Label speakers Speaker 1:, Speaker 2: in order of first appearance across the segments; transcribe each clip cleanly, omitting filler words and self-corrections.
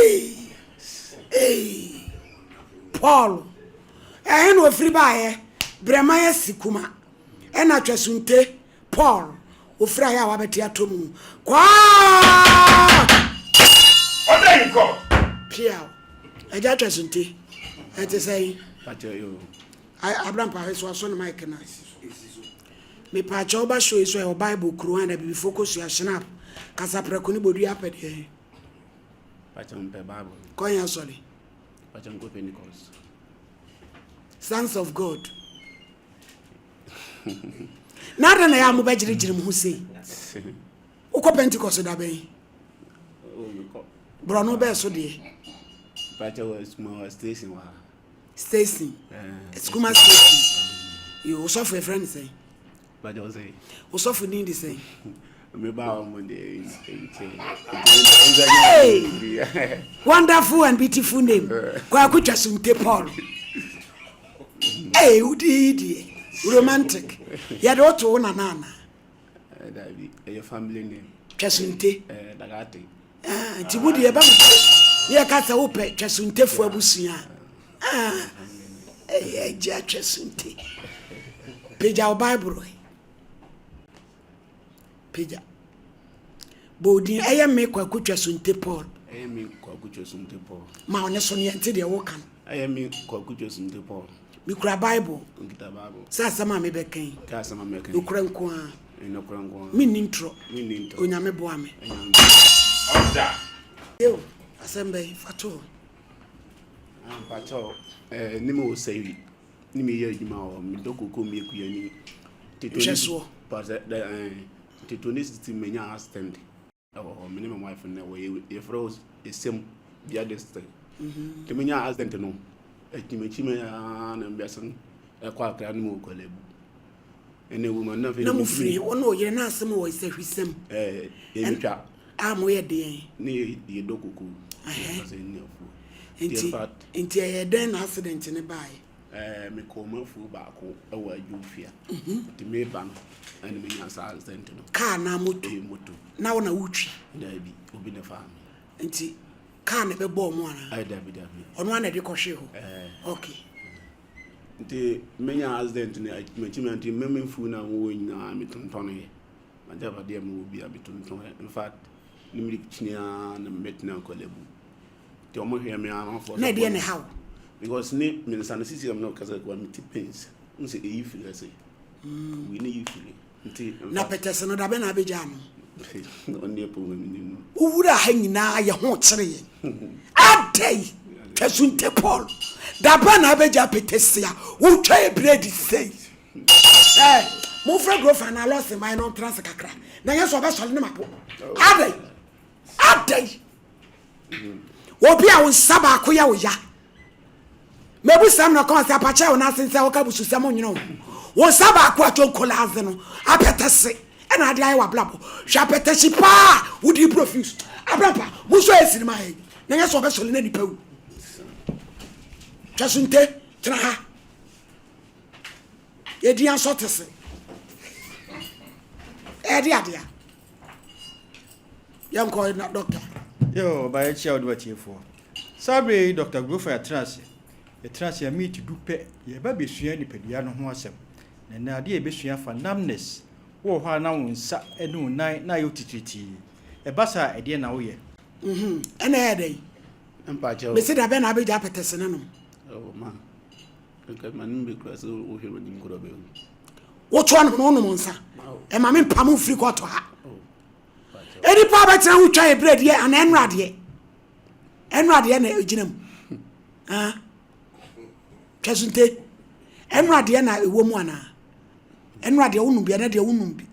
Speaker 1: Ei! Ei! Paul, ɛhe na ofiri baeɛ? Brɛman Asikuma. Ɛna Twɛsonte, Paul, ofiri ayɛ a wabɛte atɔ mu. Kwaa!
Speaker 2: Order in court.
Speaker 1: Piaw. Agya Twɛsonte, ɛte sɛn?
Speaker 3: Pakyɛ yo.
Speaker 1: Abrampa ahwɛ so asɔ ne mic no. Mepaakyɛ woba show yi so ɛwɔ Bible kuro a na bibifoɔ kɔsua Schnapp, kasaprɛko ne bodua apɛ deɛ.
Speaker 3: Pakyɛ mpɛ Bible.
Speaker 1: Kɔnyɛ asɔre.
Speaker 3: Pakyɛ nkɔ Pentecost.
Speaker 1: Sons of God. Na adɛn na ɛyɛ a mobɛgyeregyere mo ho sei? Wokɔ Pentecost da bɛn?
Speaker 3: Oh,
Speaker 1: Borɔno bɛɛ so deɛ.
Speaker 3: Pakyɛ wɔ station wɔ ha.
Speaker 1: Station. Sukuma station. Yo, osɔfo yɛfrɛ no sɛn? Osɔfo din de sɛn? Hey! Wonderful and beautiful name. Kwaku Twasumte Paul. Hey, wodi yi deɛ. Romantic. Yɛde woto wo nana ana?
Speaker 3: Dabi, ɛyɛ family name.
Speaker 1: Twasumte.
Speaker 3: Dagate.
Speaker 1: Ah, nti mo deɛ ɛba mo ne yɛka sɛ wopɛ Twasumtefoɔ abusua a. Ah, ɛyɛ agya Twasumte. Pagya wo Bible. Pagya. Bɔ wo din. Ɛyɛ me Kwaku Twasumte Paul.
Speaker 3: Ɛyɛ me Kwaku Twasumte Paul.
Speaker 1: Ma ɔne so ne yɛnte deɛ woka no.
Speaker 3: Ɛyɛ me Kwaku Twasumte Paul.
Speaker 1: Mekura Bible.
Speaker 3: Nkita Bible.
Speaker 1: Sɛ asɛm a mebɛka yi.
Speaker 3: Sɛ asɛm a mebɛka yi.
Speaker 1: Nokorɛ nko ara.
Speaker 3: Nokorɛ nko ara.
Speaker 1: Menni ntorɔ.
Speaker 3: Menni ntorɔ.
Speaker 1: Onyame boa me.
Speaker 3: Onyame boa me.
Speaker 2: Order.
Speaker 1: Eo, asɛm bɛn? Fa to hɔ.
Speaker 3: Mpakyɛw, eh, ne me wɔ sɛwi, ne me yɛ adwuma wɔ, me dɔ koko me yɛ kuyani.
Speaker 1: Nhwɛsoɔ.
Speaker 3: Pasɛ, dɛ, eh, nti 2016 menya accident ɛwɔ hɔ, me ne me wife no wɔ yɛ, yɛfrɛ hɔ Esem, Bia district. Nti menya accident no, akyimakyi me aa na mbɛsen ɛkɔ Accra ne mu wɔ Korle Bu. Ɛna ewu ma na afei
Speaker 1: Na mo firi wo ne oyere na asɛm wɔ nsahwisɛm.
Speaker 3: Ɛɛ, yɛntwa.
Speaker 1: A mo yɛ deɛn?
Speaker 3: Ne yɛ yɛ dɔ koko. Ɛhɛn.
Speaker 1: Nti nti ɛyɛ dɛn na accident ne baeɛ?
Speaker 3: Ɛɛ me kɔɔ m'afuo baako ɛwɔ Adwofia. Nti me ba no ɛna me nya saa accident no.
Speaker 1: Kaa na moto?
Speaker 3: Ɛyɛ moto.
Speaker 1: Na wo na wotwi?
Speaker 3: Daabi, obi na faa me.
Speaker 1: Nti kaa na ɛbɛbɔɔ mo anaa?
Speaker 3: Ɛɛ daabi daabi.
Speaker 1: Ɔno ara na ɛde kɔhwee hɔ?
Speaker 3: Ɛɛ.
Speaker 1: Okay.
Speaker 3: Nti menya accident no m'akyi me nti me me mfuo no a mewɔ nyinaa metontɔneeɛ. M'agyapadeɛ a mewɔ biara metontɔneeɛ. In fact, ne mede kyini ara na mebɛtena Korle-Bu. Nti wɔn hwɛ me ara amanfoɔ
Speaker 1: Na ɛdeɛ na ɛha wo?
Speaker 3: Because ne me nsa no sisi a me ne wo kasa koraa mete pains. Wohu sɛ ɛyi firi ha sei. Wei ne yi firi. Nti
Speaker 1: Na pɛtɛse no da bɛn na abɛgyaa no?
Speaker 3: Ɔne ɛpo ma menim no.
Speaker 1: Wo wura ha nyinaa yɛ ho kyere yɛn. Adɛn? Twasunte Paul, da bɛn na abɛgya pɛtɛse a wotwa yɛ brɛdi sei? Ɛ momfrɛ Grofa anaa Lɔse mma yɛn na ɔntena ase kakra. Na nyɛ sɛ ɔbɛsɔre ne mapo. Adɛn? Adɛn? Obi a wo nsa baako yɛ wo ya. Mebusam na ɔka ɔsɛ apakyɛ wo n'ase nsɛ woka bususɛm nwene wo. Wo nsa baako a twonkoladze no apɛtɛse ɛna ade ayɛ w'abrabɔ. Hwɛ apɛtɛhye paa wode profuse. Abrampa, mo nso ayɛ sinima yɛ. Na nyɛ sɛ ɔbɛsɔre na nipa wu. Twɛ so nte, tena ha. Yɛdi asɔ te se. Ɛde adea. Yɛnkɔ na dɔkta.
Speaker 4: Yo, ɔbaa yɛkyia wo de w'atiefoɔ. Saa berɛ yi Dɔkta Grofer atena ase. Yɛtena ase a miniti du pɛ yɛreba abɛsua nipadua no ho asɛm. Na ɛnnɛ adeɛ a yɛbɛsua afa numbness. Wowɔ hɔ a na wo nsa ne wo nan na ayɛ wo titiritii. Ɛba saa a ɛdeɛn na woyɛ?
Speaker 1: Mhm, ɛna ɛyɛ dɛn?
Speaker 3: Mpakyɛw.
Speaker 1: Mese da bɛn na abɛgya apɛtɛse no nom?
Speaker 3: Oh, ma. Nka m'anim bɛkura sɛ wohwɛ m'anim kora bɛhu.
Speaker 1: Wotoa nom no wonom nsa. Ɛma me mpam mfiri kɔɔto ha. Nnipa a bɛtena ho twa yɛ berɛ deɛ anaa ɛnora deɛ. Ɛnora deɛ na ɛgyina mu. Ah. Twa so nte. Ɛnora deɛ na ɛwɔ mu anaa? Ɛnora deɛ wonom bi ɛnɛ deɛ wonom bi.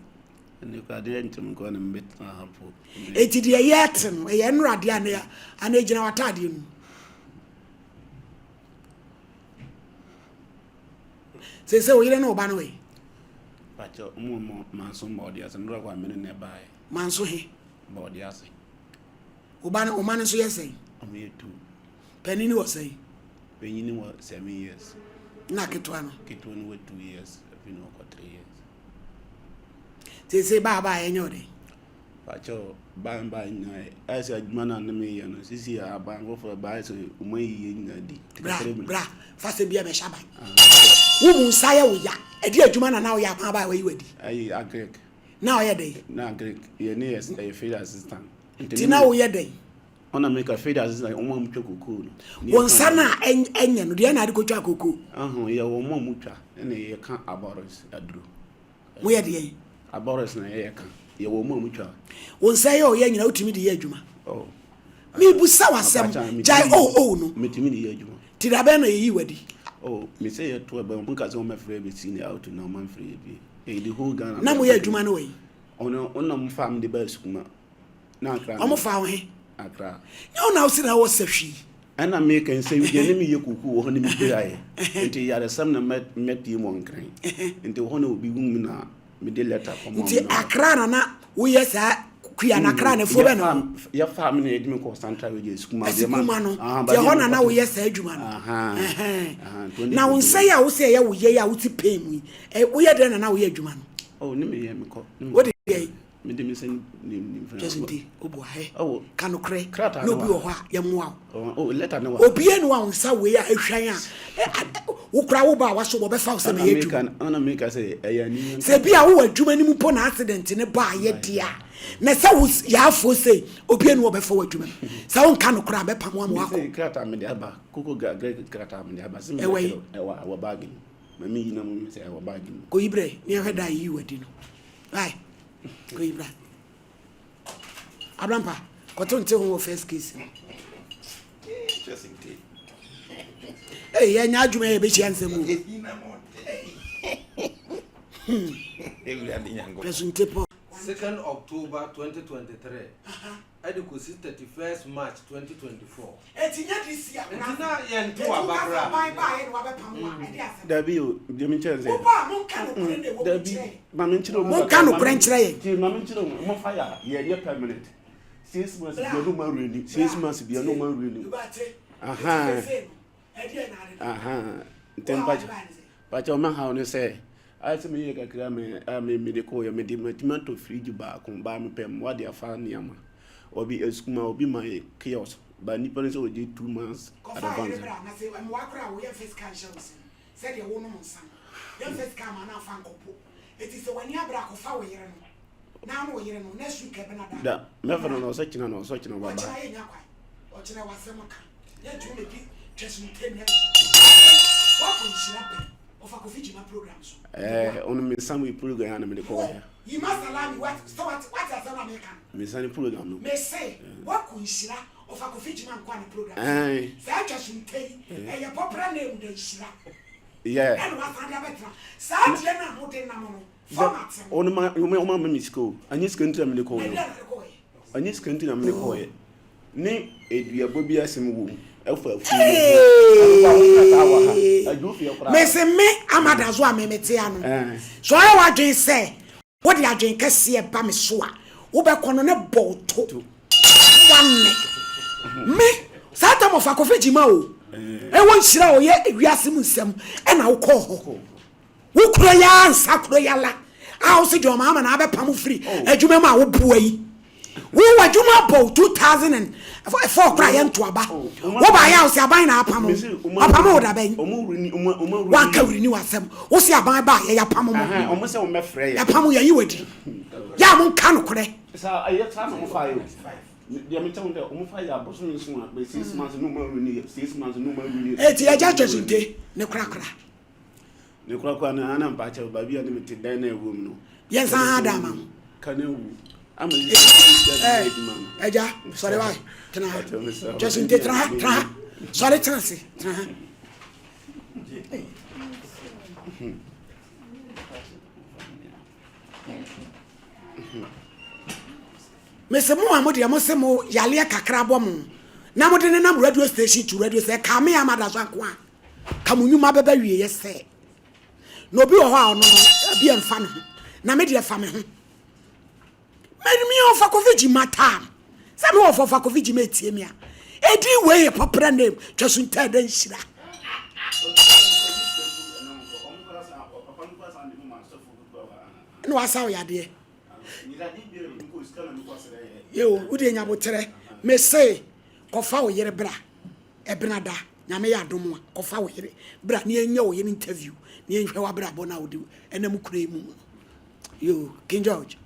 Speaker 1: Eti deɛ yɛte no ɛyɛ ɛnora deɛ anaa anaa ɛgyina w'ataadeɛ no mu. Sese wo yere ne wo ba no wɔ he?
Speaker 3: Pakyɛ ɔmo wɔ manso bɔɔde ase nnora kɔ a mene na ɛbaeɛ.
Speaker 1: Manso he?
Speaker 3: Bɔɔde ase.
Speaker 1: Wo ba no wo ma no nso yɛ sɛn?
Speaker 3: Ɔmo yɛ two.
Speaker 1: Panin wɔ sɛn?
Speaker 3: Panyin wɔ 7 years.
Speaker 1: Na ketewa no?
Speaker 3: Ketewa no wɔ 2 years afei na ɔkɔ 3 years.
Speaker 1: Sese ba a baeɛ nyɛ wo dɛn?
Speaker 3: Pakyɛw, ban ban nyinaa ayɛ sɛ adwuma no a na meyɛ no sisi a aban foforɔ ba ayɛ sɛ wɔn ayi yɛn nyinaa di.
Speaker 1: Bra bra fa sɛ bi a bɛhyɛ aban. Wo mu nsa yɛ wo ya. Ɛde adwuma na na woyɛ aban aba a wayi wadi.
Speaker 3: Ayi agric.
Speaker 1: Na ɔyɛ dɛn?
Speaker 3: Na agric yɛ ne yɛ ɛyɛ field assistant.
Speaker 1: Nti na woyɛ dɛn?
Speaker 3: Ɔna meka field assistant wɔn a wɔtwa kokoo no.
Speaker 1: Wo nsa no a ɛnyɛ no deɛ na ade kɔtwa kokoo?
Speaker 3: Aho yɛ wɔn a wɔtwa ɛna yɛka abɔres aduro.
Speaker 1: Moyɛ deɛn?
Speaker 3: Abɔres na yɛyɛ ka. Yɛwɔ mu a mutwa.
Speaker 1: Wo nsa yɛ ɔyɛ nyina wotumi de yɛ adwuma.
Speaker 3: Oh.
Speaker 1: Mebusa w'asɛm gyae oh oh no.
Speaker 3: Metumi de yɛ adwuma.
Speaker 1: Ti da bɛn na yɛyi w'adi?
Speaker 3: Oh, me sɛ yɛto ɛbɛn mo ka sɛ wɔmɛfrɛ bɛsi ne out na ɔma mfrɛ yɛ bi. Ɛyɛ the whole Ghana.
Speaker 1: Na moyɛ adwuma no wɔ yi?
Speaker 3: Ɔno ɔna mo fa me de ba sukuma. Na Accra.
Speaker 1: Ɔmo fa wo he?
Speaker 3: Accra.
Speaker 1: Nyɛ wo na wo si na wɔ sahwi.
Speaker 3: Ɛna meka sɛ deɛ ne meyɛ kuku wɔ hɔ ne mepiraeɛ nti yaresɛm na mɛpie mu ɔnkran nti hɔ na obi hu me na mede lɛta kɔma
Speaker 1: nti akra na na woyɛ saa kua na akra na afuo bɛ na
Speaker 3: yɛfaa me na yɛde me kɔɔ central region sukuma
Speaker 1: sukuma no nti ɛhɔ na na woyɛ saa adwuma no na wo nsa yi a wo sɛ ɛyɛ wo yɛ yi a wote pain mu yi woyɛ dɛn na na woyɛ adwuma no
Speaker 3: oh ne meyɛ mekɔ
Speaker 1: wode yɛ
Speaker 3: Mede me nsa nimfa.
Speaker 1: Kyɛ nti obu ahɛ. Ka nokorɛ na obi wɔ hɔ a yɛmmoa
Speaker 3: wo. Oh, letter ne wa.
Speaker 1: Obi enu a wo nsa wei a ehwan a wo kora wo ba a waso wɔbɛfa wo sɛ bɛyɛ adwuma.
Speaker 3: Ɛna meka sɛ ɛyɛ ani.
Speaker 1: Sɛ bi a wowɔ adwuma no mu mpo na accident ne ba a yɛ deɛ a na sɛ wo yaafoɔ sei obi enu wɔbɛfa wo adwuma mu. Sɛ wonka nokorɛ a bɛpam wo ama wakɔ.
Speaker 3: Krataa mede aba koko krataa mede aba sɛ
Speaker 1: ɛwɔ yi.
Speaker 3: Ɛwɔ ɛwɔ baagi mu. Mami yi na mo sɛ ɛwɔ baagi mu.
Speaker 1: Kɔyi brɛ ne ɛhwɛ da yi wadi no. Why? Kɔyi bra. Abrampa, kɔto nte ho wɔ first case no. Hey, yɛnya adwuma yɛ bɛhyia nsɛm o. Pɛsunte pɔ.
Speaker 5: 2nd October 2023 ɛde kɔsi 31st March 2024.
Speaker 1: Eti nyɛ this year koraa.
Speaker 5: Nti na yɛn to aba koraa.
Speaker 1: Eti aban baa yɛ na wabɛpam wo a ɛde asɛm.
Speaker 3: Dabi o, deɛ mi nkyɛn sɛ.
Speaker 1: Mo ba a mo nka nokorɛ na ɛwɔ mu
Speaker 3: Dabi,
Speaker 1: nkyerɛ yɛn.
Speaker 3: ma mi nkyerɛ o.
Speaker 1: Mo nka nokorɛ nkyerɛ yɛn.
Speaker 3: Tie ma mi nkyerɛ o, mo fa yɛ a yɛ nyɛ permanent. 6 months bia no ma renew, 6 months bia no ma renew. Ahan. Ahan. Nti mpakyɛ, mpakyɛ ɔma haw ne sɛ, ayɛ sɛ meyɛ kakra me a me mede kɔɔ yɛ mede matumi atɔ fridge baako baa mepɛ mmoa de afa nneɛma. Obi esukuma obi ma yɛ kiosk ba nipa no sɛ ɔgye 2 months
Speaker 1: Kɔfa
Speaker 3: advance.
Speaker 1: yere bra na sɛ mmoa koraa wo yɛmfa sika nhyɛ wo nsam sɛdeɛ wonom nsa no yɛmfa sika ama no amfa nkɔpo eti sɛ w'ani abere a kɔfa wo yere no na wo ne wo yere no next week ɛbena da
Speaker 3: Da mɛfa no na ɔsɛ kyena na ɔsɛ kyena ɔbɛba.
Speaker 1: Ɔkyena yɛnya kwan ɔkyena w'asɛm ka yɛntumi mɛdi twɛso ntam yɛn so woakɔ nhyira pɛ ɔfa Kofi Gyima program so.
Speaker 3: Ɛɛ ɔno me nsa mu program na mede kɔɔ yɛ.
Speaker 1: Yima salami wate sɛ wate wate asɛm na meka no.
Speaker 3: Me nsa ne program no.
Speaker 1: Me se woakɔ nhyira ɔfa Kofi Gyima nkoa ne program so. Saa atwa so nta yi ɛyɛ popular name da nhyira.
Speaker 3: Yeah.
Speaker 1: Ɛna wasan de abɛtena saa deɛ no a mode nam no format no.
Speaker 3: Ɔno ma ɔma ma me sika o. Anyɛ sika nti na mede kɔɔ yɛ.
Speaker 1: Ɛdeɛ na de kɔɔ yɛ.
Speaker 3: Anyɛ sika nti na mede kɔɔ yɛ. Ne eduabɔ bi asɛm wɔ mu ɛfa afuo no ho.
Speaker 1: Mese me amada so a me mete ano. So ɔyɛ w'adwene sɛ wode adwene kɛseɛ ba me so a wobɛkɔ no ne bɔw to wane me saa tam ɔfa Kofi Gyima o ɛwɔ nhyira a ɔyɛ wiase mu nsɛm ɛna wokɔɔ hɔ Wo kuro yi ara nsa kuro yi ala a wo se John Mahama na abɛpam wo firi adwuma mu a woboa yi. Wo w'adwuma bɔ wo 2004 koraa yɛ nto aba. Wo baayɛ a wo se aban na apam wo. Apam wo da bɛn? Wanka wuri ni w'asɛm. Wo se aban ba yɛ yapam mo. Yapam yɛ yi w'adi. Yɛ a mo nka nokorɛ. Eti agya Twasinte ne korakora.
Speaker 3: Ne korakora no ana mpakyɛw baabi a ne mete dan na ɛwɔ mu no.
Speaker 1: Yɛnsan ha da ama ho.
Speaker 3: Ka na wu. Ama yi sɛ adwuma no.
Speaker 1: Agya, sɔre wa tena ha. Twɛso nte tena ha, tena ha. Sɔre tena ase, tena ha. Mese mo a mo deɛ mo se mo yaleɛ kakra bɔ mo na mo de nenam radio station to radio sɛ kame ama da so anko a Ka mo nnwuma bɛba awieeɛ sɛ. Na obi wɔ hɔ a ɔno no, ebi ɛmfa ne ho. Na me deɛ fa me ho. Me ɔfa Kofi Gyima tam. Sɛ me wɔfa ɔfa Kofi Gyima etie me a. Edin wei yɛ popular name. Twa so ntaa da nhyira. Ɛna wasa wo yadeɛ. Yo, wo deɛ nya boterɛ. Mese kɔfa wo yere bra ɛbenada Nyame yɛ adom a kɔfa wo yere bra na yɛnyɛ wo yere interview na yɛnhwɛ w'abrabɔ no a wode ɛnam kura yi mu no. Yo, King George.